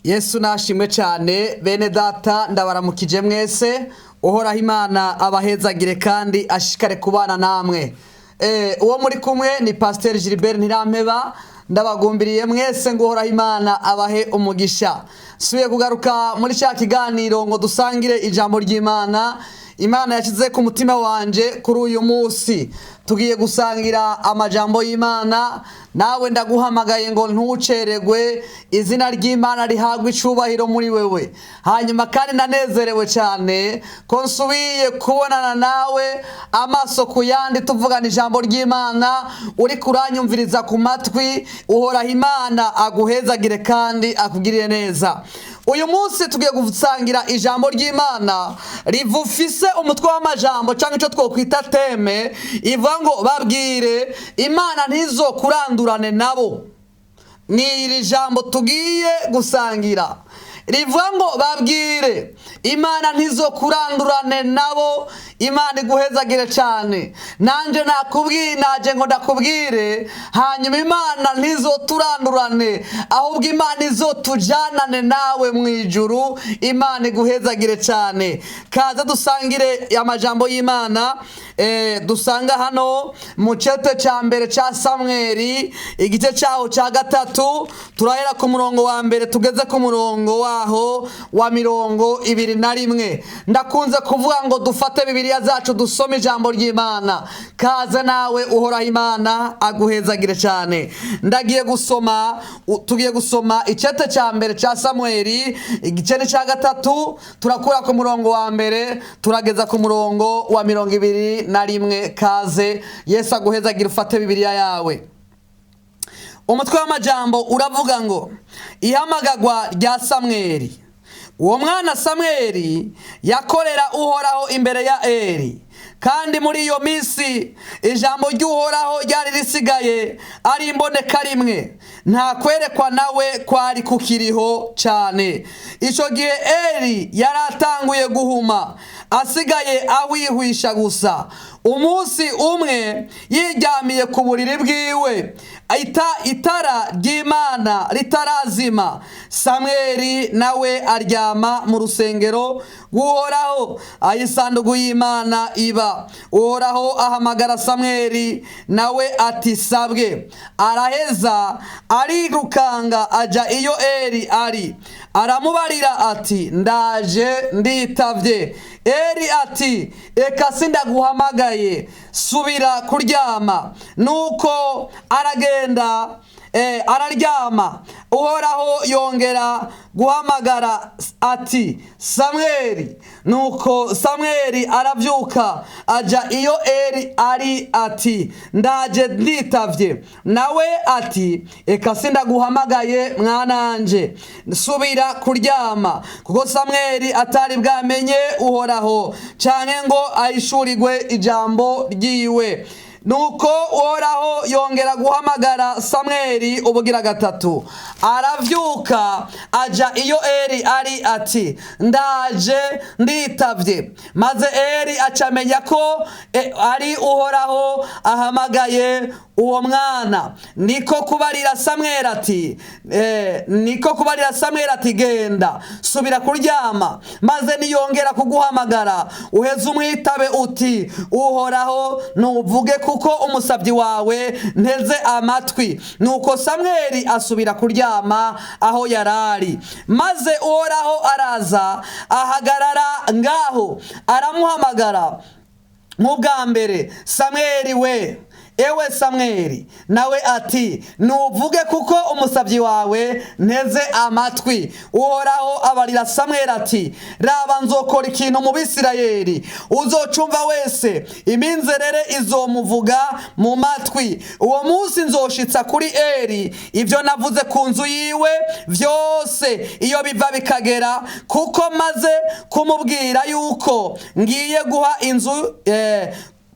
Yesu nashimwe cyane. Bene data, ndabaramukije mwese. Uhoraho Imana abahezagire kandi ashishikare kubana namwe. Uwo muri kumwe ni Pasiteri Gilbert Ntirampeba. Ndabagumbiriye mwese ngo Uhoraho Imana abahe umugisha. Subiye kugaruka muri cya kiganiro ngo dusangire ijambo ry'Imana. Imana yashyize ku mutima wanje kuri uyu munsi, tugiye gusangira amajambo y'Imana. Nawe ndaguhamagaye ngo ntuceregwe. Izina ry'Imana rihabwe icubahiro muri wewe. Hanyuma kandi ndanezerewe cyane ko nsubiye kubonana nawe amaso ku yandi, tuvugana ijambo ry'Imana. Uri kuranyumviriza ku matwi, Uhoraho Imana aguhezagire kandi akugirire neza. Uyu munsi tugiye gusangira ijambo ry'Imana rivufise umutwe w'amajambo cyangwa icyo twokwita thème ivuga ngo: "Babwire Imana ntizokurandurane nabo." Ni iri jambo tugiye gusangira rivuga ngo: "Babwire Imana ntizokurandurane nabo." Imana iguhezagire cyane. Nanjye nakubwiye, naje ngo ndakubwire. Hanyuma Imana ntizoturandurane, ahubwo Imana izotujanane nawe mu ijuru. Imana iguhezagire cyane. Kaza dusangire amajambo y'Imana dusanga hano mu cete cya mbere cya Samweri, igice cyaho cya gatatu. Turahera ku murongo wa mbere tugeze ku murongo waho wa 21. Ndakunze kuvuga ngo dufate Bibiliya zacu, dusome ijambo ry'Imana. Kaze nawe, Uhoraho Imana aguhezagire cyane. Ndagiye gusoma, tugiye gusoma icete cya mbere cya Samweri, igice cya gatatu. Turakura ku murongo wa mbere turageza ku murongo wa 21. Kaze, Yesu aguhezagire. Ufate Bibiliya yawe. Umutwe w'amajambo uravuga ngo: "Ihamagagwa rya Samweli." Uwo mwana Samweli yakorera Uhoraho imbere ya Eri. Kandi muri iyo minsi ijambo ry'Uhoraho ryari risigaye ari imboneka rimwe, nta kwerekwa nawe kwari kukiriho cyane. Icyo gihe Eri yari atanguye guhuma, asigaye awihwisha gusa. Umunsi umwe yiryamiye ku buriri bwiwe, itara ry'Imana ritarazima, Samweli nawe aryama mu rusengero rw'Uhoraho aho isanduku y'Imana iba. Uhoraho ahamagara Samweli, nawe ati: "Sabwe." Araheza arirukanga aja iyo Eri ari, aramubarira ati: "Ndaje, nditavye." Eri ati: "Eka, sindaguhamagaye, subira kuryama." Nuko aragenda araryama. Uhoraho yongera guhamagara ati: "Samweli." Nuko Samweli arabyuka aja iyo Eri ari, ati: "Ndaje, nditavye." Nawe ati: "Eka, sindaguhamagaye, mwananje, subira kuryama." Kuko Samweli atari bwamenye Uhoraho cyane ngo ahishurirwe ijambo ryiwe. Nuko Uhoraho yongera guhamagara Samweli ubugira gatatu, aravyuka aja iyo Eri ari, ati: "Ndaje, nditavye." Maze Eri acamenya ko ari Uhoraho ahamagaye uwo mwana. Niko kubarira Samweli ati: "Genda, subira kuryama, maze niyongera kuguhamagara uheze umwitabe uti: 'Uhoraho, nuvuge, kuko umusabyi wawe nteze amatwi.'" Nuko Samweli asubira kuryama aho yarari. Maze Uhoraho araza ahagarara ngaho, aramuhamagara nk'ubwa mbere: "Samweli we, ewe Samweli." Nawe ati: "Nuvuge, kuko umusabyi wawe nteze amatwi." Uhoraho abarira Samweli ati: "Raba, nzokora ikintu mu Bisirayeli, uzocumva wese iminzerere izomuvuga mu matwi. Uwo munsi nzoshitsa kuri Eri ibyo navuze ku nzu yiwe byose iyo biva bikagera, kuko maze kumubwira yuko ngiye guha inzu."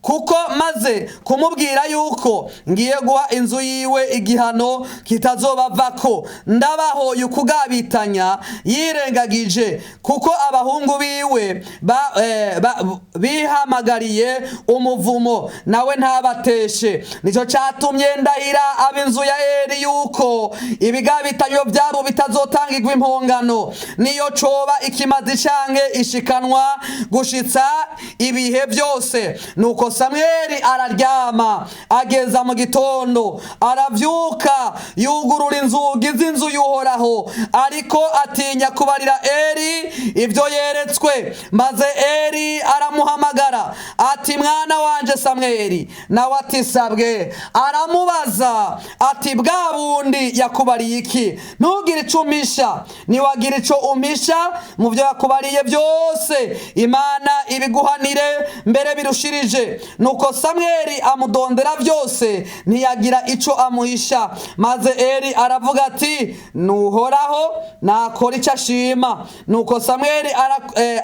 Kuko maze kumubwira yuko ngiye guha inzu yiwe igihano kitazobavako. Ndabahoye ukugabitanya yirengagije, kuko abahungu biwe bihamagariye umuvumo, nawe ntabateshe. Nicyo cyatumye ndahira ab'inzu ya Eli yuko ibigabitanyo byabo bitazotangirwa impongano, niyo coba ikimazi canke ishikanwa, gushitsa ibihe byose. Nuko Samweli araryama, ageza mu gitondo aravyuka, yugurura inzugi z'inzu y'Uhoraho, ariko atinya kubarira Eli ibyo yeretswe. Maze Eli aramuhamagara ati: "Mwana wanje Samweli." Nawe ati: "Sabwe." Aramubaza ati: "Bwa bundi yakubariye iki? Ntugire ico umpisha. Niwagira ico umpisha mu byo yakubariye byose, Imana ibiguhanire mbere birushirije." Nuko Samweli amudondera byose, ntiyagira ico amuhisha. Maze Eli aravuga ati: "Nuhoraho nakora icyo ashima." Nuko Samweli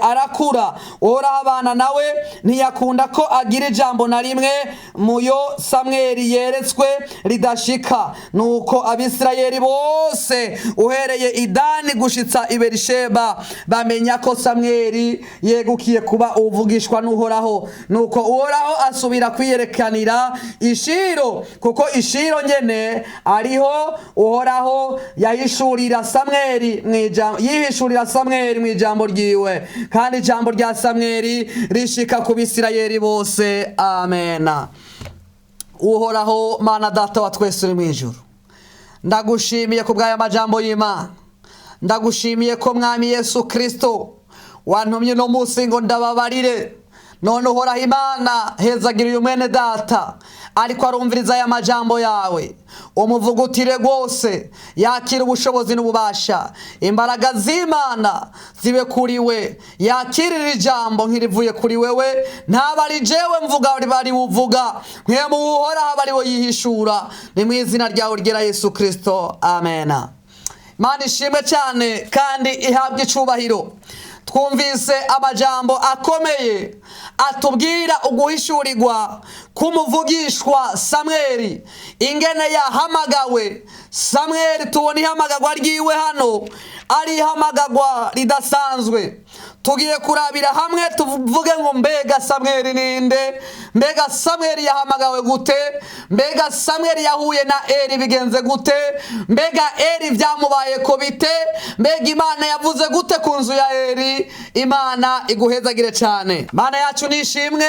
arakura, Uhoraho abana nawe, ntiyakunda ko agira ijambo na rimwe muyo Samweli yeretswe ridashika. Nuko Abisirayeli bose, uhereye Idani gushitsa i Berisheba, bamenya ko Samweli yegukiye kuba uvugishwa n'Uhoraho. Nuko Uhoraho asubira kwiyerekanira Ishiro, kuko Ishiro nyene ariho Uhoraho yahishurira Samweli mw'ijambo, yihishurira Samweli mw'ijambo ryiwe, kandi ijambo rya Samweli rishika ku Bisirayeli bose. Amena. Uhoraho Mana Data wa twese uri mw'ijuru, ndagushimiye ku bw'aya majambo y'Imana. Ndagushimiye ko, Mwami Yesu Kristo, wantumye uno munsi ngo ndababarire. None Uhoraho Imana, hezagira uyu mwene data ariko arumviriza aya majambo yawe, umuvugutire rwose, yakira ubushobozi n'ububasha. Imbaraga z'Imana zibe kuri we, yakirira ijambo nk'irivuye kuri wewe. Ntaba ari jewe mvuga, bari buvuga mwe mu Uhoraho aba ari we yihishura. Ni mu izina ryawe ryera Yesu Kristo, amena. Imana ishimwe cyane kandi ihabwe icubahiro. Twumvise amajambo akomeye atubwira uguhishurirwa k'umuvugishwa Samweli, ingene yahamagawe. Samweli, tubona ihamagagwa ryiwe hano ari ihamagagwa ridasanzwe. Tugiye kurabira hamwe, tuvuge ngo: mbega Samweli ninde? Mbega Samweli yahamagawe gute? Mbega Samweli yahuye na Eri bigenze gute? Mbega Eri byamubaye ko bite? Mbega Imana yavuze gute ku nzu ya Eri? Imana iguhezagire cyane. Mana yacu nishimwe,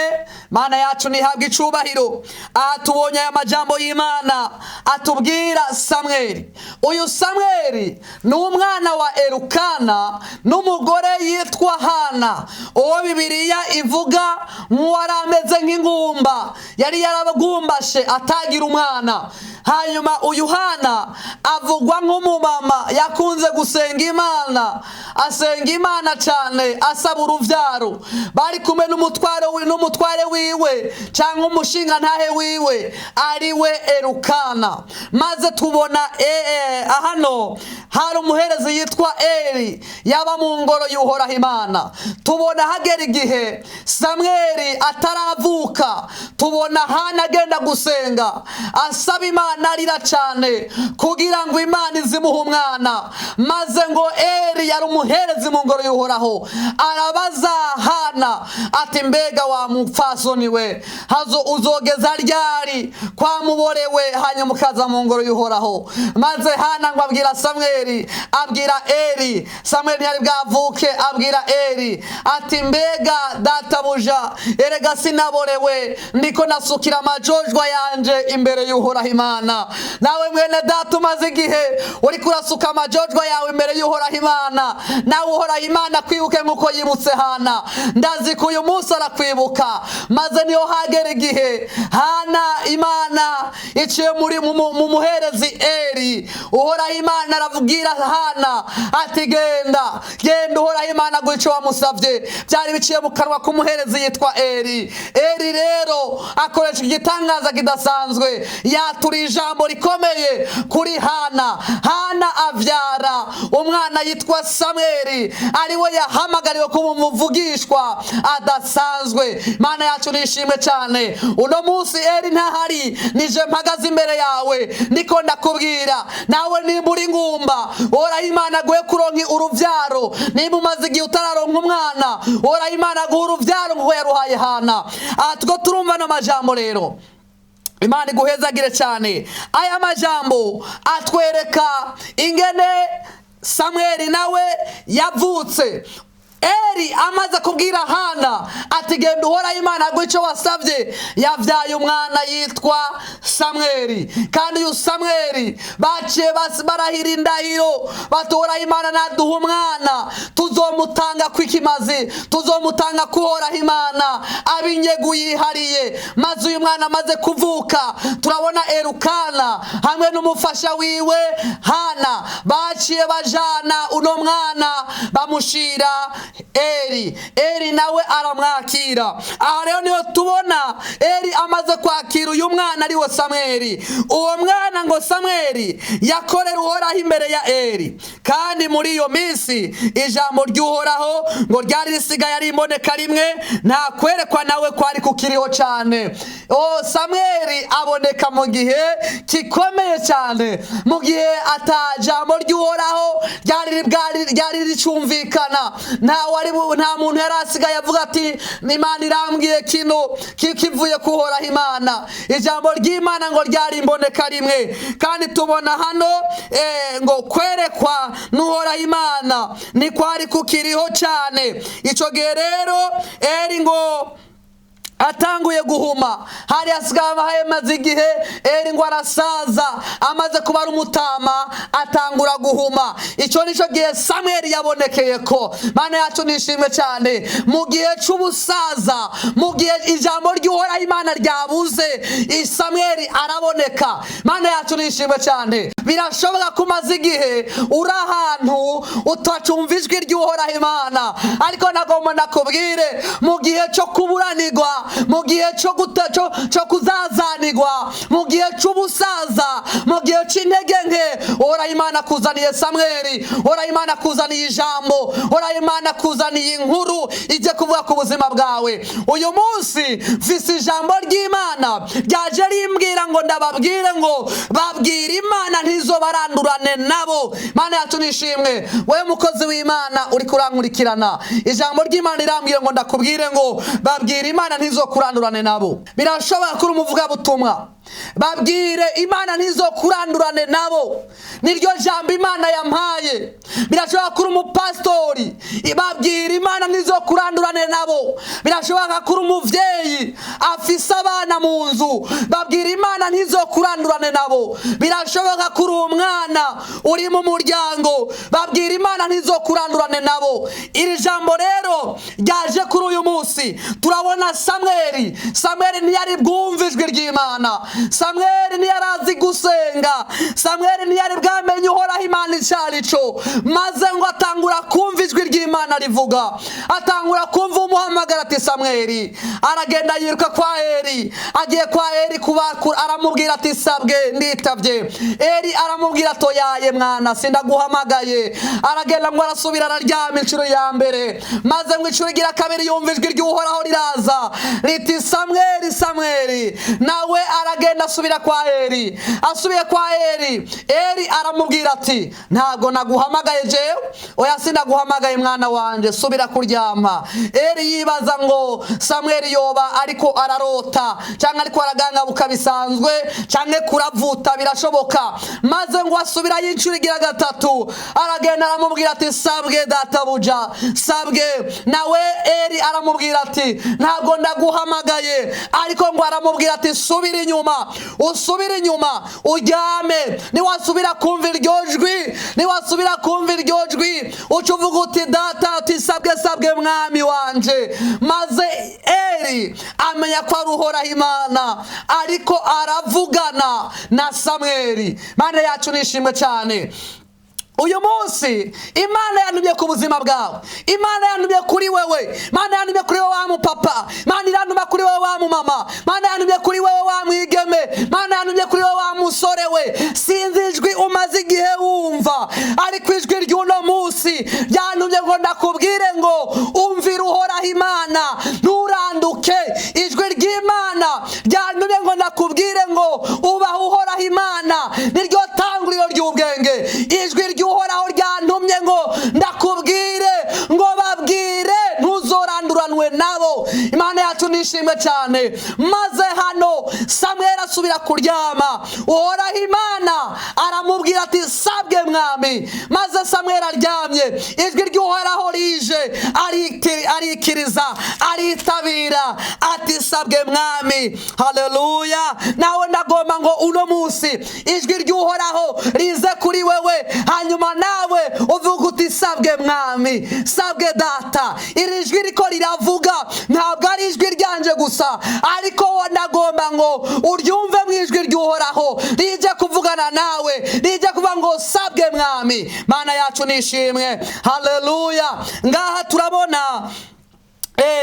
Mana yacu nihabwe icubahiro. Aha tubonye aya majambo y'Imana atubwira Samweli. Uyu Samweli ni umwana wa Erukana n'umugore yitwa Hana, uwo Bibiliya ivuga nk'uwari ameze nk'ingumba, yari yaragumbashe atagira umwana. Hanyuma uyu Hana avugwa nk'umumama yakunze gusenga Imana, asenga Imana cyane asaba uruvyaro. Bari kumwe n'umutware wiwe cyangwa umushinga ntahe wiwe, ari we Erukana. Maze tubona hano hari umuherezi yitwa Eri, yaba mu ngoro y'Uhoraho Imana. Tubona hagera igihe Samweli ataravuka, tubona Hana agenda gusenga, asaba Imana, arira cyane kugira ngo Imana izimuhe umwana. Maze ngo Eri yari umuherezi mu ngoro y'Uhoraho, arabaza Hana ati: "Mbega wa mupfasoni we, hazo uzogeza ryari kwamuborewe, hanyuma ukaza mu ngoro y'Uhoraho?" Maze Hana ngo abwira Samweli, abwira Eri, Samweli ntiyari bwavuke, abwira Eri ati: "Mbega databuja, erega sinaborewe, ndiko nasukira amajojwa yanje imbere y'Uhoraho Imana." Nawe mwene data umaze igihe uriko urasuka amajojwa yawe imbere y'Uhoraho Imana, nawe Uhoraho Imana kwibuke nk'uko yibutse Hana. Ndazi ko uyu munsi arakwibuka. Maze niyo hagera igihe Hana, Imana iciye muri mu muherezi Eri, Uhoraho Imana aravugira Hana ati: "Genda, genda, Uhoraho Imana aguha ico wamusavye." Byari biciye mu kanwa k'umuherezi yitwa Eri. Eri rero akoresha igitangaza kidasanzwe, yatura. Ijambo rikomeye kuri Hana. Hana avyara umwana yitwa Samweli, ariwe yahamagariwe kuba umuvugishwa adasanzwe. Mana yacu nishimwe cyane. Uno munsi Eri ntahari, nije mpagaze imbere yawe, niko ndakubwira nawe, nimba uri ngumba, Uhoraho Imana aguhe kuronka uruvyaro. Nimba umaze igihe utararonka umwana, Uhoraho Imana aguhe uruvyaro nkuko yaruhaye Hana. Aha two turumva ano majambo rero, Imana iguhezagire cyane. Aya majambo atwereka ingene Samweli nawe yavutse. Eri amaze kubwira Hana ati: "Genda, Uhoraho Imana aguhe icyo wasabye", yabyaye umwana yitwa Samweli. Kandi uyu Samweli baciye barahira indahiro bati: "Uhoraho Imana naduha umwana, tuzomutanga kw'ikimazi, tuzomutanga kuhoraho Imana abinyegu yihariye." Maze uyu mwana amaze kuvuka, turabona Erukana hamwe n'umufasha wiwe Hana baciye bajana uno mwana, bamushira Eri. Eri nawe aramwakira. Aha rero niyo tubona Eri amaze kwakira uyu mwana ariwe Samweli. Uwo mwana ngo Samweli yakorera Uhoraho imbere ya Eri. Kandi muri iyo minsi ijambo ry'Uhoraho ngo ryari risigaye ari imboneka rimwe, nta kwerekwa nawe kwari kukiriho cyane. O Samweli aboneka mu gihe gikomeye cyane, mu gihe ata jambo ry'Uhoraho ryari ricumvikana. Nta muntu yari asigaye avuga ati: "Imana irambwiye kino kivuye kuhoraho Imana." Ijambo ry'Imana ngo ryari imboneka rimwe. Kandi tubona hano ngo kwerekwa n'Uhoraho Imana ntikwari kukiriho cyane. Icyo gihe rero Eri ngo atanguye guhuma, hari hasigaye hamaze igihe Eri ngo arasaza, amaze kuba ari umutama, atangura guhuma. Icyo nicyo gihe Samweli yabonekeye ko. Mana yacu nishimwe cyane. Mu gihe cy'ubusaza, mu gihe ijambo ry'Uhoraho Imana ryabuze, Samweli araboneka. Mana yacu nishimwe cyane. Birashoboka ko umaze igihe uri ahantu utacumva ijwi ry'Uhoraho Imana, ariko nagomba ndakubwire, mu gihe cyo kuburanirwa, mu gihe cyo kuzazanirwa, mu gihe cy'ubusaza, mu gihe cy'intege nke, Uhoraho Imana akuzaniye Samweli. Uhoraho Imana akuzaniye ijambo. Uhoraho Imana akuzaniye inkuru ijye kuvuga ku buzima bwawe. Uyu munsi mfise ijambo ry'Imana ryaje rimbwira ngo ndababwire ngo: "Babwire Imana ntizobarandurane nabo." Mana yacu nishimwe. Wowe mukozi w'Imana uri kurankurikirana, ijambo ry'Imana rirambwira ngo ndakubwire ngo: "Babwire Imana ntizokurandurane nabo." Birashoboka kuri umuvugabutumwa, babwire Imana ntizokurandurane nabo, niryo jambo Imana yampaye. Birashoboka kuri umupasitori, babwire Imana ntizokurandurane nabo. Birashoboka kuri umuvyeyi afise abana mu nzu, babwire Imana ntizokurandurane nabo. Birashoboka kuri umwana uri mu muryango, babwire Imana ntizokurandurane nabo. Iri jambo rero ryaje kuri uyu munsi. Turabona Samweli. Samweli ntiyari bwumve ijwi ry'Imana, Samweli ntiyarazi gusenga, Samweli ntiyari bwamenye Uhoraho Imana icyo ari cyo. Maze ngo atangura kumva ijwi ry'Imana rivuga, atangura kumva umuhamagara ati: "Samweli." Aragenda yiruka kwa Eri. Agiye kwa Eri kuba, aramubwira ati: "Sabwe, nditabye." Eri aramubwira ati: "Oyaye mwana, sindaguhamagaye." Aragenda ngo arasubira araryama inshuro ya mbere. Maze ngo inshuro igira kabiri yumva ijwi ry'Uhoraho riraza riti: "Samweli, Samweli." Nawe aragenda asubira kwa Eri. Asubiye kwa Eri, Eri aramubwira ati: "Ntabwo naguhamagaye jewe, oya, sinaguhamagaye mwana wanje, subira kuryama." Eri yibaza ngo Samweli yoba ariko ararota cyangwa ariko aragangabuka bisanzwe cyangwa kuravuta, birashoboka. Maze ngo asubirayo inshuro igira gatatu, aragenda aramubwira ati: "Sabwe databuja, sabwe." Nawe Eri aramubwira ati: "Ntabwo ndaguhamagaye." Ariko ngo aramubwira ati: "Subira inyuma, usubire inyuma uryame. Niwasubira kumva iryo jwi, niwasubira kumva iryo jwi, uca uvuga uti: 'Data', uti: 'Sabwe, sabwe mwami wanje.'" Maze Eri amenya ko ari Uhoraho Imana ariko aravugana na Samweli. Mana yacu nishimwe cyane. Uyu munsi Imana yantumye ku buzima bwawe, Imana yantumye kuri wewe, Imana yantumye kuri wewe wa mupapa, Imana irantuma kuri wewe wa mumama, Imana yantumye kuri wewe wa mwigeme, Imana yantumye kuri wewe wa musore we. Sinzi ijwi umaze igihe wumva, ariko ijwi ry'uno munsi ryantumye ngo ndakubwire ngo umvire Uhoraho Imana, nturanduke. Ijwi ry'Imana ryantumye ngo ndakubwire ngo ubahe Uhoraho Imana, niryo tanguriro ry'ubwenge. Ijwi ry'Uhoraho ryantumye ngo ndakubwire ngo babwire ntuzoranduranwe nabo. Imana yacu nishimwe cyane. Maze hano Samweli asubira kuryama, Uhoraho Imana aramubwira ati sabwe mwami. Maze Samweli aryamye, ijwi ry'Uhoraho rije, arikiriza, aritabira ati sabwe mwami. Haleluya. Nawe ndagomba ngo uno munsi ijwi ry'Uhoraho rize kuri wewe, hanyuma nawe uvuga uti sabwe mwami, sabwe data. Iri jwi riko riravuga ntabwo ari ijwi ryanje gusa, ariko ndagomba ngo uryumve mu ijwi ry'Uhoraho rije kuvugana nawe, rije kuvuga ngo sabwe mwami. Mana yacu nishimwe. Haleluya. Ngaha turabona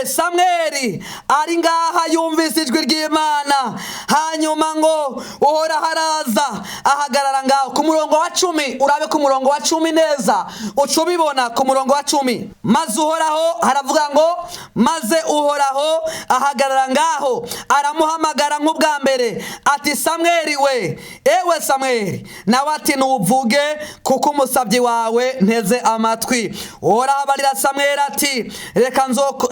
Samweli ari ngaha yumvise ijwi ry'Imana, hanyuma ngo Uhoraho araza ahagarara ngaho ku murongo wa 10. Urabe ku murongo wa 10 neza, uca ubibona ku murongo wa 10. Maze Uhoraho haravuga ngo maze Uhoraho ahagarara ngaho aramuhamagara nk'ubwa mbere ati Samweli we, ewe Samweli. Nawe ati nuvuge, kuko umusabyi wawe nteze amatwi. Uhoraho abarira Samweli ati reka nzoko,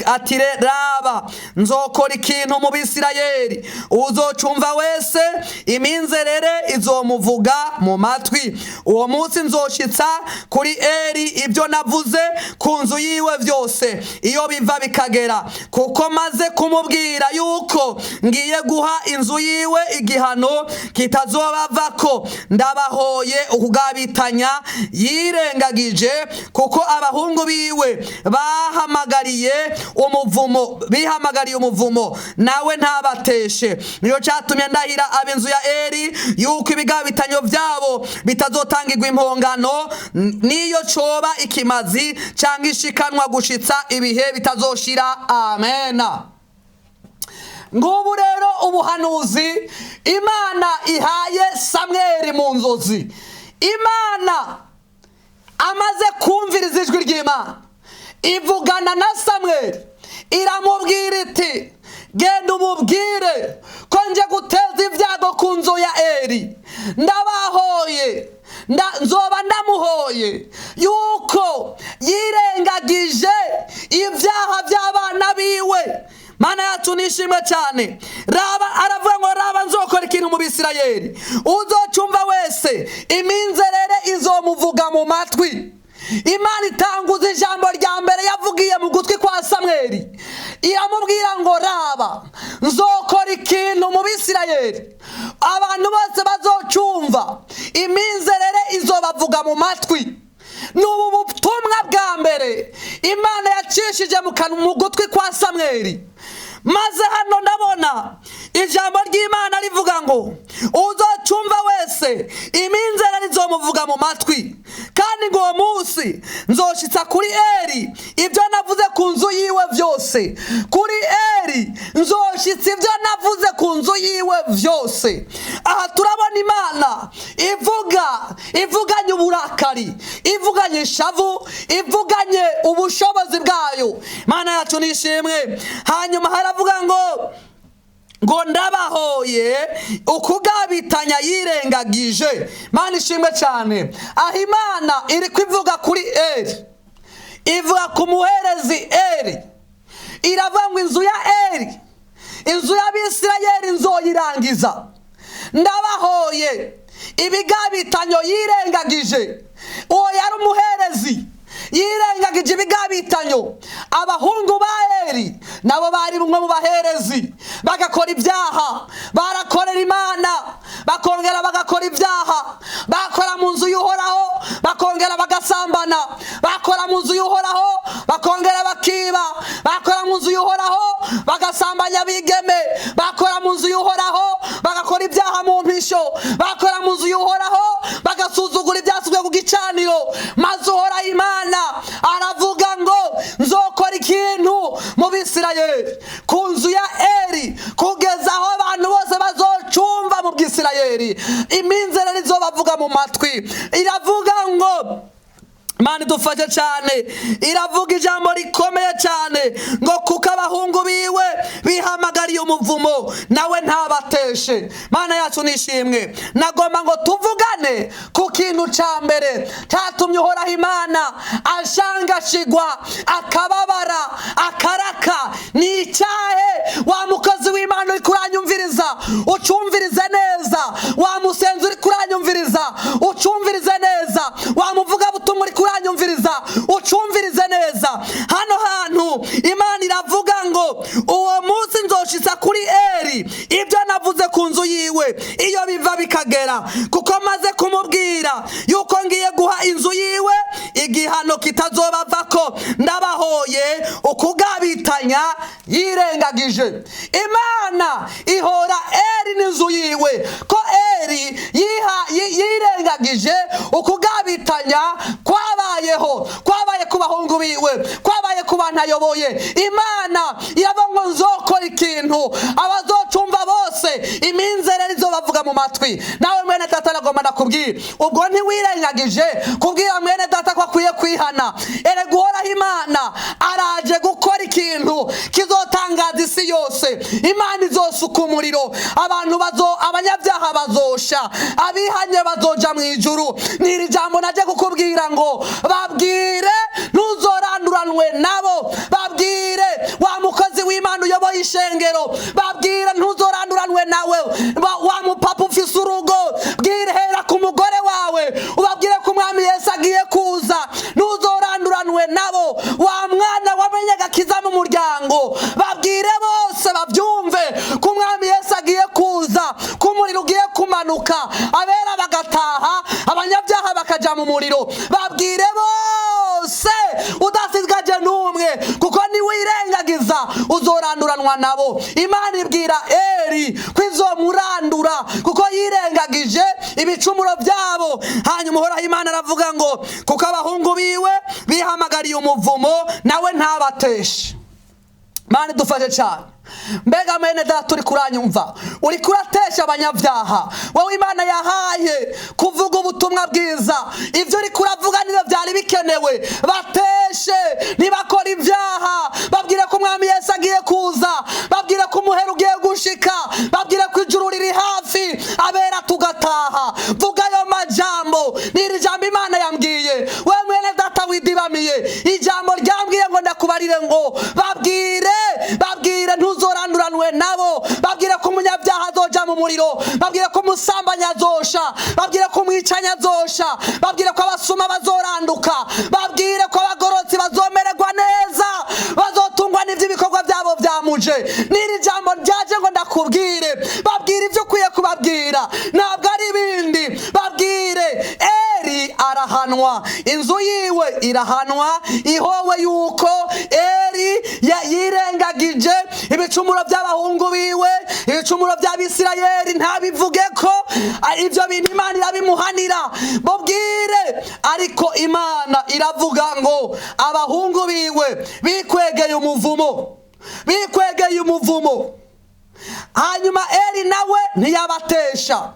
ati raba nzokora ikintu mu Bisirayeli, uzocumva wese iminzerere izomuvuga mu matwi. Uwo munsi nzoshitsa kuri Eli ibyo navuze ku nzu yiwe byose, iyo biva bikagera, kuko maze kumubwira yuko ngiye guha inzu yiwe igihano kitazobavako. Ndabahoye ukugabitanya yirengagije, kuko abahungu biwe bahamagariye umuvumo, bihamagariye umuvumo, nawe ntabateshe. Niyo cyatumye ndahira ab'inzu ya Eli yuko ibigabitanyo byabo bitazotangirwa impongano, niyo coba ikimazi cyangwa ishikanwa, gushitsa ibihe bitazoshira. Amena. Ngubu rero ubuhanuzi Imana ihaye Samweli mu nzozi. Imana amaze kumviriza ijwi ry'Imana ivugana na Samweli, iramubwira iti genda umubwire ko nje guteza ibyago ku nzu ya Eli, ndabahoye, nzoba ndamuhoye yuko yirengagije ibyaha by'abana biwe. Mana yacu nishimwe cyane. Raba aravuga ngo raba nzokora ikintu mu Bisirayeli, uzocumva wese iminzerere izomuvuga mu matwi. Imana itanguza ijambo rya mbere yavugiye mu gutwi kwa Samweli, iramubwira ngo raba nzokora ikintu mu Bisirayeli, abantu bose bazocumva iminzerere izobavuga mu matwi. N'ubu butumwa bwa mbere Imana yacishije mu gutwi kwa Samweli. Maze hano ndabona ijambo ry'Imana rivuga ngo uzocumva wese iminzerere izomuvuga mu matwi, kandi ngo uwo munsi nzoshitsa kuri Eli ibyo navuze ku nzu yiwe byose. Kuri Eli nzoshitsa ibyo navuze ku nzu yiwe byose. Aha turabona Imana ivuga, ivuganye uburakari, ivuganye ishavu, ivuganye ubushobozi bwayo. Imana yacu nishimwe. Hanyuma haravuga ngo ndabahoye ukugabitanya yirengagije. Imana ishimwe cyane. Aho Imana iri kwivuga kuri Eli, ivuga ku muherezi Eli, iravuga ngo inzu ya Eli, inzu y'Abisirayeli nzoyirangiza, ndabahoye ibigabitanyo yirengagije. Uwo yari umuherezi yirengagije ibigabitanyo. Abahungu ba Eli nabo bari bumwe mu baherezi, bagakora ibyaha, barakorera Imana bakongera bagakora ibyaha, bakora mu nzu y'Uhoraho bakongera bagasambana, bakora mu nzu y'Uhoraho bakongera bakiba, bakora mu nzu y'Uhoraho bagasambanya abigeme, bakora mu nzu y'Uhoraho bagakora ibyaha mu mpisho, bakora mu nzu y'Uhoraho bagasuzugura ibyasubwe ku gicaniro. gicaniro. Maze Uhoraho Imana aravuga ngo nzokora ikintu mu Bisirayeli ku nzu ya Eri, kugeza aho abantu bose bazocumva mu Bwisirayeli, iminzerere izobavuga mu matwi. Iravuga ngo, Imana idufashe cyane, iravuga ijambo rikomeye cyane ngo kuko abahungu biwe bihamagariye umuvumo, nawe ntabateshe. Mana yacu nishimwe. Nagomba ngo tuvugane ku kintu cya mbere cyatumye Uhoraho Imana ashangashigwa, akababara, akaraka. Ni icyahe? Wa mukozi w'Imana uri kuranyumviriza, ucumvirize neza. Wa musenzi uri kuranyumviriza, ucumvirize neza. Wa muvugabutumwa uri kuranyumviriza, ucumvirize neza. Hano hantu Imana iravuga ngo uwo munsi nzoshitsa kuri Eri ibyo navuze ku nzu yiwe, iyo biva bikagera, kuko maze kumubwira yuko ngiye guha inzu yiwe igihano kitazobavako, ndabahoye ukugabitanya yirengagije. Imana ihora Eri n'inzu yiwe ko Eri yirengagije ukugabitanya kwabayeho, kwabaye ku bahungu biwe, kwabaye ku bantu ayoboye. Imana iravuga ngo nzokora ikintu abazocumva bose, iminzerere izobavuga mu matwi. Nawe mwene data, nagomba ndakubwira, ubwo ntiwirengagije kubwira mwene data ko akwiye kwihana? Erega Uhoraho Imana araje gukora ikintu kizotangaza isi yose. Imana izosuka umuriro, abantu bazo, abanyabyaha bazosha, abihanye bazoja mu ijuru. Ni iri jambo naje kukubwira ngo babwire, ntuzoranduranwe nabo. Babwire wa mukozi w'Imana uyoboye ishengero, babwire, ntuzoranduranwe nawe. Wa mupapa ufise urugo, bwire, hera ku mugore wawe, ubabwire ko Umwami Yesu agiye kuza, ntuzoranduranwe nabo. Wa mwana wamenye agakiza mu muryango, babwire bose babyumve ko Umwami Yesu agiye kuza, ko umuriro ugiye kumanuka, abera bagataha, abanyabyaha bakaja mu muriro. Babwire bose udasigaje n'umwe, kuko niwirengagiza uzoranduranwa nabo. Imana ibwira Eri ko izomurandura kuko yirengagije ibicumuro byabo. Hanyuma Uhoraho Imana aravuga ngo kuko abahungu biwe bihamagariye umuvumo, nawe ntabateshe. Mana idufashe cyane. Mbega mwene data uri kuranyumva, uri kuratesha abanyabyaha? Wowe Imana yahaye kuvuga ubutumwa bwiza, ibyo uri kuravuga nibyo byari bikenewe. Bateshe ntibakora ibyaha, babwire ko Umwami Yesu agiye kuza, babwire ko umuhero ugiye gushika, babwire ko ijuru riri hafi, abera tugataha. Vuga ayo majambo. Ni iri jambo Imana yambwiye. We mwene data widibamiye, ijambo ryambwiye ngo ndakubarire ngo babwire, babwire, ntuzoranduranwe nabo. Babwire ko umunyabyaha azoja mu muriro, babwire ko umusambanyi azosha, babwire ko umwicanyi azosha, babwire ko abasuma bazoranduka, babwire ko abagorotsi bazomererwa neza, bazotungwa n'iby'ibikorwa byabo byamuje. N'iri jambo ryaje ngo ndakubwire, babwire ibyo ukwiye kubabwira, ntabwo ari ibindi. Babwire. Eri arahanwa, inzu yiwe irahanwa, ihowe yuko Eri yirengagije ibicumuro by'abahungu biwe, ibicumuro by'Abisirayeli, ntabivuge ko ibyo bintu Imana irabimuhanira. Bubwire. Ariko Imana iravuga ngo abahungu biwe bikwegeye umuvumo, bikwegeye umuvumo, hanyuma Eri nawe ntiyabatesha.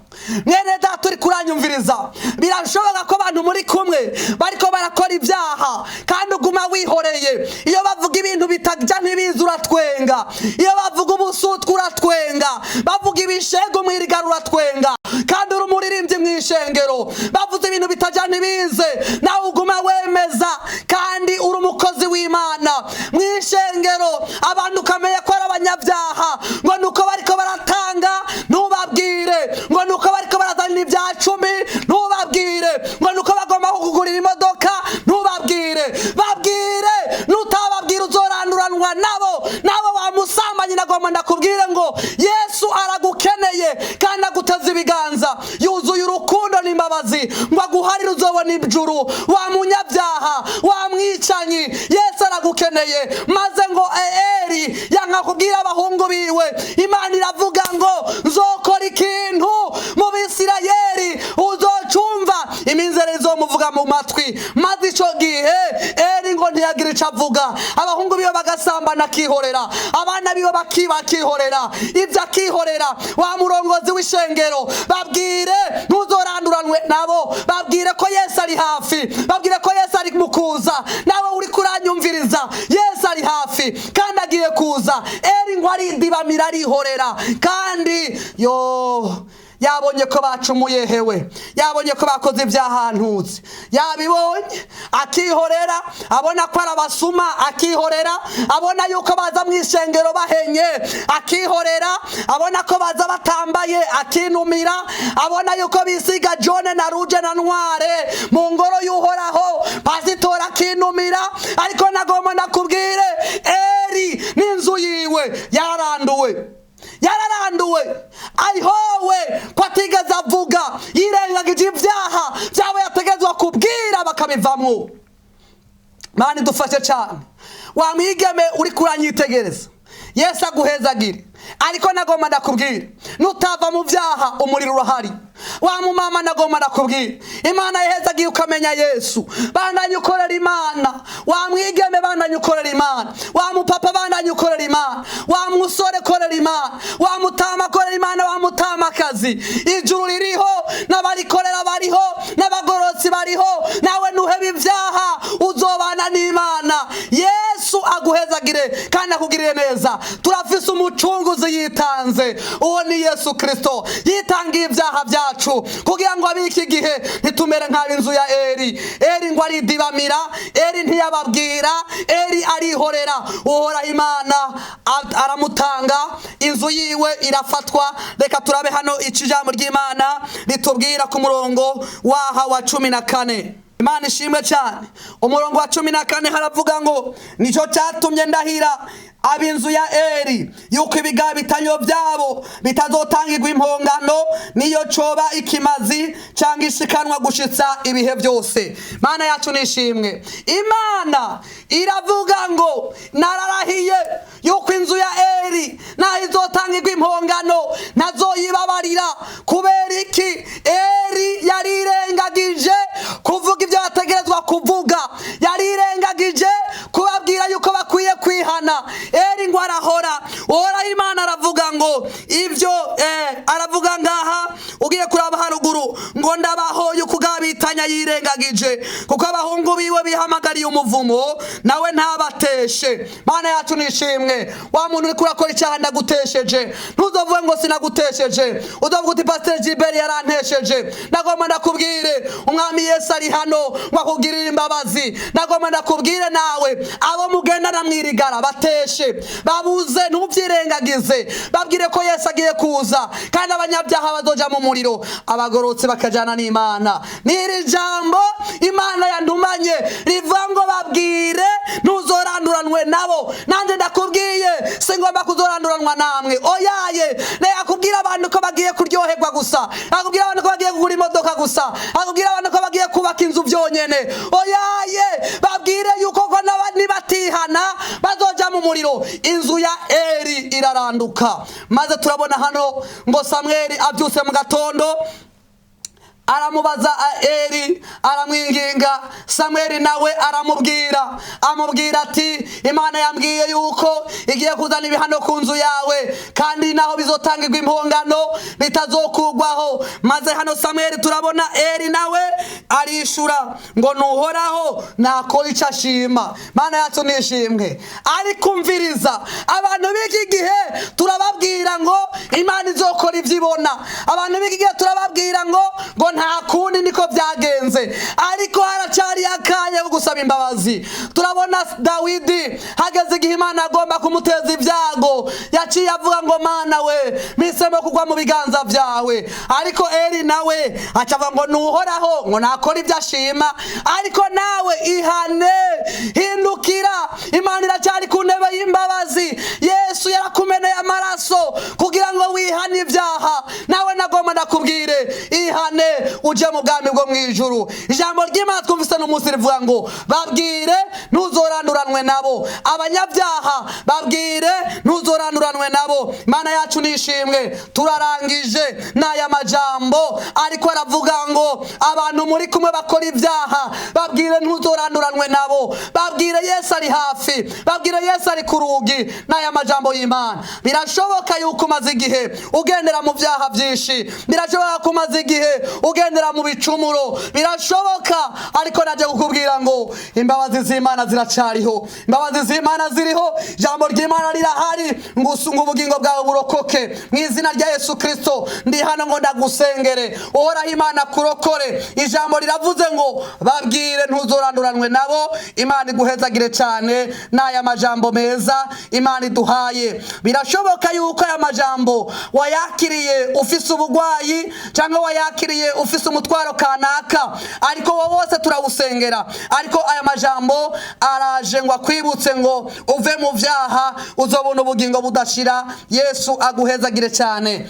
Mwene data uri kuranyumviriza, birashoboka ko abantu muri kumwe bariko barakora ibyaha kandi uguma wihoreye. Iyo bavuga ibintu bitajya ntibiza uratwenga, iyo bavuga ubusutwa uratwenga, bavuga ibishegu mwirigara uratwenga, kandi uri umuririmbyi mu ishengero. Bavuze ibintu bitajya ntibize, nawe uguma wemeza, kandi uri umukozi w'Imana mu ishengero. Abantu ukamenya ko ari abanyabyaha, ngo nuko bariko baratanga ntubabwire, ngo nuko bariko barazana ibya cumi ntubabwire, ngo nuko bagomba kukugurira imodoka ntubabwire. Babwire, nutababwira uzoranduranwa nabo. Nabo wamusambanyi, nagomba ndakubwire ngo Yesu aragukeneye kandi aguteze ibiganza, yuzuye urukundo n'imbabazi ngo aguharire uzobona ijuru. Wa munyabyaha, wa mwicanyi, Yesu aragukeneye. Maze ngo Eri yanka kubwira abahungu biwe. Imana iravuga ngo nzokora ikintu mu Bisirayeli, uzocumva iminzere izomuvuga. aramuvuga mu matwi. Maze ico gihe Eri ngo ntiyagira ico avuga, abahungu biwe bagasambana akihorera, abana biwe bakiba akihorera, ibyo akihorera. Wa murongozi w'ishengero, babwire ntuzoranduranwe nabo, babwire ko Yesu ari hafi, babwire ko Yesu ari mu kuza. Nawe uri kuranyumviriza, Yesu ari hafi kandi agiye kuza. Eri ngo aridibamira, arihorera, kandi yo yabonye ko bacumuye, hewe yabonye ko bakoze ibyahantutse, yabibonye akihorera, abona ko ari abasuma akihorera, abona yuko baza mu ishengero bahenye akihorera, abona ko baza batambaye akinumira, abona yuko bisiga jaune na rouge na noire mu ngoro y'Uhoraho, pasitora akinumira. Ariko nagomba ndakubwire, Eri n'inzu yiwe yararanduwe, yararanduwe. Arihowe ko atigeze avuga, yirengagije ibyaha byabo yategetswe kubwira bakabivamwo. Mani dufashe cyane. Wa mwigeme uri kuranyitegereza, Yesu aguhezagire, ariko nagomba ndakubwira, nutava mu byaha umuriro urahari. Wa mumama, nagomba ndakubwira, Imana yahezagiye ukamenya Yesu, bandanye ukorera Imana. Wa mwigeme, bandanye ukorera Imana. Wa mupapa, bandanye ukorera Imana. Wa musore, korera Imana. Wa mutama, korera Imana. Wa mutamakazi, ijuru ririho n'abarikorera bariho n'abagororotsi bariho. Nawe nuheba ibyaha uzobana n'Imana. Yesu aguhezagire kandi akugirire neza. Turafise umucunguzi yitanze, uwo ni Yesu Kristo, yitangiye ibyaha byacu kugira ngo abike igihe ntitumere nk'ab'inzu ya Eri. Eri ngo aridibamira, Eri ntiyababwira, Eri arihorera. Uhoraho Imana aramutanga, inzu yiwe irafatwa. Reka turabe hano ico ijambo ry'Imana ritubwira ku murongo waha wa 14. Imana ishimwe cyane. Umurongo wa 14 haravuga ngo: "Nicyo cyatumye ndahira ab'inzu ya Eri yuko ibigabitanyo byabo bitazotangirwa impongano, niyo coba ikimazi cyangwa ishikanwa, gushitsa ibihe byose." Mana yacu nishimwe. Imana iravuga ngo: "Nararahiye yuko inzu ya Eri naho izotangirwa impongano ntazoyibabarira." Kubera iki? Eri yarirengagije kuvuga ibyo bategerezwa kuvuga, yarirengagije kubabwira yuko bakwiye kwihana. Eri ngo arahora. Uhoraho Imana aravuga ngo ibyo aravuga ngaha, ugiye kuraba haruguru, ngo: "Ndabahoye ukugabitanya yirengagije, kuko abahungu biwe bihamagariye umuvumo, nawe ntabateshe." Mana yacu nishimwe. Wa muntu uri kurakora icyaha, ndagutesheje. Ntuzovuge ngo sinagutesheje, uzovuga uti: "Pasiteri Gilbert yarantesheje." Nagomba ndakubwire, Umwami Yesu ari hano ngo akugirire imbabazi. Nagomba ndakubwire nawe, abo mugendana mwirigara bateshe, babuze, ntubyirengagize. Babwire ko Yesu agiye kuza kandi abanyabyaha bazoja mu muriro, abagororotse bakajana n'Imana. N'iri jambo Imana yantumanye rivuga ngo: "Babwire ntuzoranduranwe nabo." Nanjye ndakubwiye, singomba kuzoranduranwa namwe, oyaye. Reka kubwira abantu ko bagiye kuryoherwa gusa, akubwira abantu ko bagiye kugura imodoka gusa, akubwira abantu ko bagiye kubaka inzu byonyene, oyaye. Babwire yuko ko nibatihana bazoja mu muriro. Inzu ya Eri iraranduka. Maze turabona hano ngo Samweli abyutse mu gatondo aramubaza Eri, aramwinginga. Samweli nawe aramubwira, amubwira ati: "Imana yambwiye yuko igiye kuzana ibihano ku nzu yawe, kandi naho bizotangirwa impongano bitazokugwaho." Maze hano Samweli turabona Eri nawe arishura ngo: "Nuhoraho nakora icyo ashima." Mana yacu nishimwe. Ariko umviriza, abantu b'iki gihe turababwira ngo Imana izokora ibyo ibona. Abantu b'iki gihe turababwira ngo nta kundi, niko byagenze. Ariko haracyari akanya ko gusaba imbabazi. Turabona Dawidi, hageze igihe Imana agomba kumuteza ibyago, yaciye avuga ngo: "Mana we, mpisemo kugwa mu biganza byawe." Ariko Eri nawe aca avuga ngo: "Nuhoraho ngo nakora ibyo ashima." Ariko nawe ihane, hindukira, Imana iracyari ku ntebe y'imbabazi. Yesu yarakumeneye amaraso kugira ngo wihane ibyaha. Nawe nagomba ndakubwire, ihane uje mu bwami bwo mu ijuru. Ijambo ry'Imana twumvise n'umunsi rivuga ngo ngo babwire ntuzoranduranwe nabo. Abanyabyaha babwire ntuzoranduranwe nabo. Imana yacu nishimwe. Turarangije n'aya majambo, ariko aravuga ngo abantu muri kumwe bakora ibyaha babwire ntuzoranduranwe nabo, babwire Yesu ari hafi, babwire Yesu ari ku rugi. N'aya majambo y'Imana. Birashoboka yuko umaze igihe ugendera mu byaha byinshi, birashoboka ko umaze igihe ugendera mu bicumuro, birashoboka, ariko najya kukubwira ngo imbabazi z'Imana ziracariho, imbabazi z'Imana ziriho, ijambo ry'Imana rirahari ngo usunge ubugingo bwawe burokoke mu izina rya Yesu Kristo. Ndi hano ngo ndagusengere, Uhoraho Imana kurokore. Ijambo riravuze ngo babwire ntuzoranduranwe nabo. Imana iguhezagire cyane n'aya majambo meza Imana iduhaye. Birashoboka yuko aya majambo wayakiriye ufise ubugwayi, cyangwa wayakiriye ufise umutwaro kanaka, ariko wowe wose turawusengera. Ariko aya majambo araje ngo akwibutse ngo uve mu byaha, uzobona ubugingo budashira. Yesu aguhezagire cyane.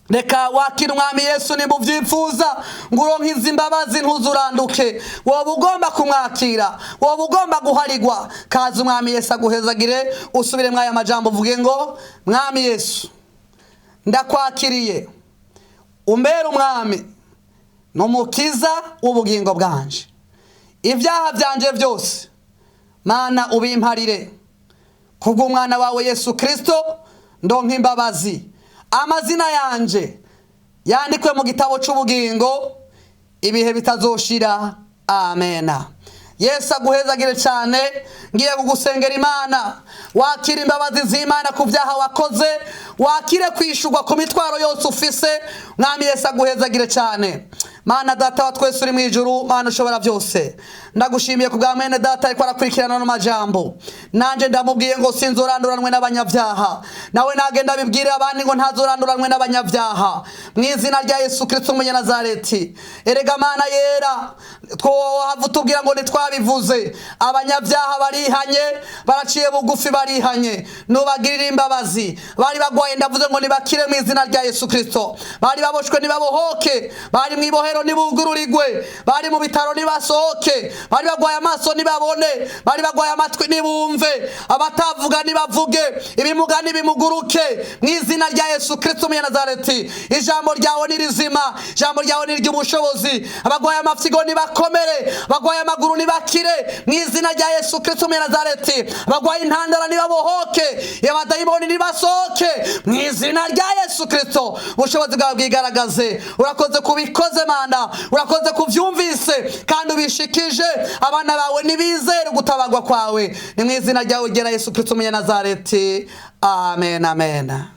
Reka wakira Umwami Yesu nimba ubyifuza, ngo uronke izi mbabazi ntuzuranduke. Woba ugomba kumwakira, woba ugomba guharigwa, kaza Umwami Yesu aguhezagire. Usubire mw'aya majambo uvuge ngo Mwami Yesu, ndakwakiriye, umbere Umwami n'Umukiza w'ubugingo bwanje. Ibyaha byanje byose Mana ubimparire, kubw'umwana wawe Yesu Kristo ndonka imbabazi. Amazina yanje yandikwe mu gitabo cy'ubugingo ibihe bitazoshira. Amena. Yesu aguhezagire cyane. Ngiye kugusengera Imana, wakira imbabazi z'Imana ku byaha wakoze, wakire kwishurwa ku mitwaro yose ufise. Mwami Yesu aguhezagire cyane. Mana Data wa twese uri mu ijuru, Mana ushobora byose, ndagushimiye ku bwa mwene data ariko arakurikirana no majambo. Nanje ndamubwiye ngo sinzoranduranwe n'abanyabyaha, nawe nagenda abibwire abandi ngo ntazoranduranwe n'abanyabyaha mu izina rya Yesu Kristo umunyanazareti. Erega Mana yera, twohava utubwira ngo ntitwabivuze. Abanyabyaha barihanye, baraciye bugufi, barihanye, nubagirira imbabazi. Bari bagwaye ndavuze ngo nibakire mu izina rya Yesu Kristo. Bari baboshwe nibabohoke, bari mu ibohero nibugururirwe, bari mu bitaro nibasohoke, bari bagwaye amaso nibabone, bari bagwaye amatwi nibumve, abatavuga nibavuge, ibimuga nibimuguruke mu izina rya Yesu Kristo umunyanazareti. Ijambo ryawe ni rizima, ijambo ryawe ni iry'ubushobozi. Abagwaye amafyigo nibakomere, abagwaye amaguru nibakire mu izina rya Yesu Kristo umunyanazareti. Abagwaye intandara nibabohoke, abadayimoni nibasohoke mu izina rya Yesu Kristo. Ubushobozi bwawe bwigaragaze. Urakoze kubikoze Mana, urakoze kubyumvise kandi ubishikije. Abana bawe nibizere gutabagwa kwawe, ni mu izina ryawe ryera Yesu Kristo umunyanazareti. Amen, amen.